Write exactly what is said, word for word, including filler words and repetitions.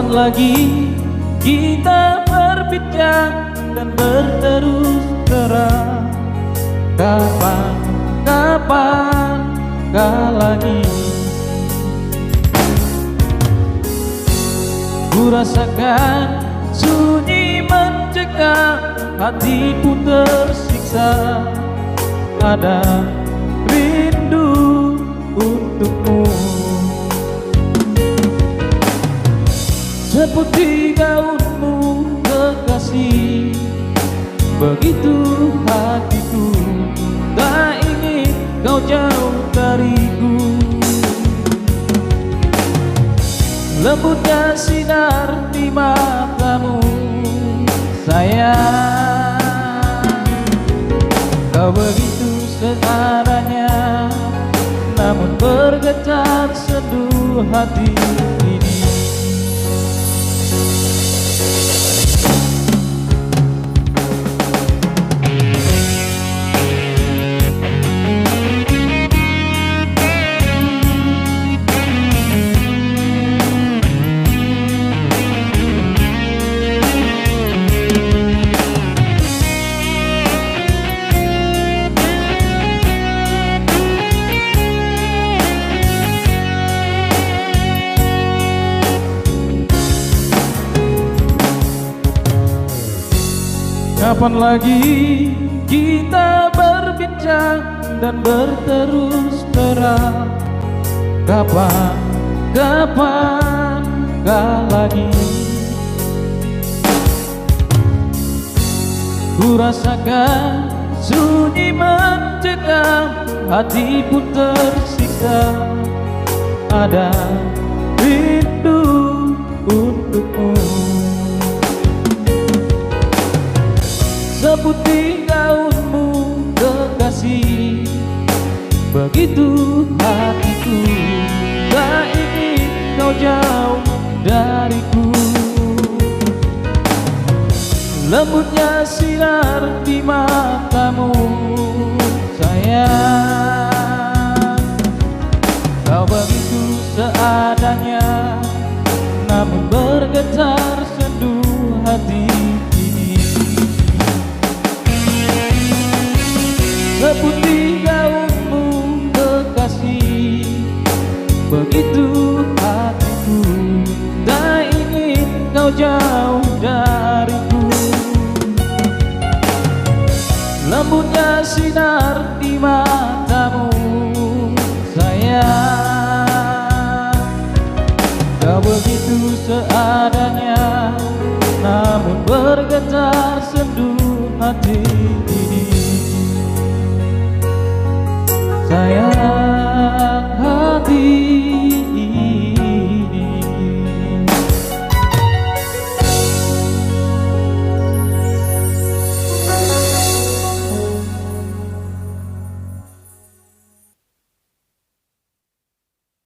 Lagi kita berbincang dan berterus terang. Kapan, kapan kau lagi? Ku rasakan sunyi mencekam, hatiku tersiksa. Ada rindu untukmu. Seperti gaunmu kekasih, begitu hatiku tak ingin kau jauh dariku. Lembutnya sinar di matamu, sayang. Kau begitu seadanya, namun bergetar sendu hati ini. Kapan lagi kita berbincang dan berterus terang? Kapan, kapan kau lagi? Ku rasakan sunyi mencekam, hati pun tersiksa. Ada rindu untukmu. Seperti gaunmu kekasih, begitu hatiku tak ingin kau jauh dariku. Lembutnya sinar di matamu, sayang. Kau begitu seadanya, namun bergetar sendu hati ini. Seperti gaunmu kekasih, begitu hatiku tak ingin kau jauh dariku. Lembutnya sinar di matamu, sayang. Kau begitu seadanya, namun bergetar sendu hati ini, sayang.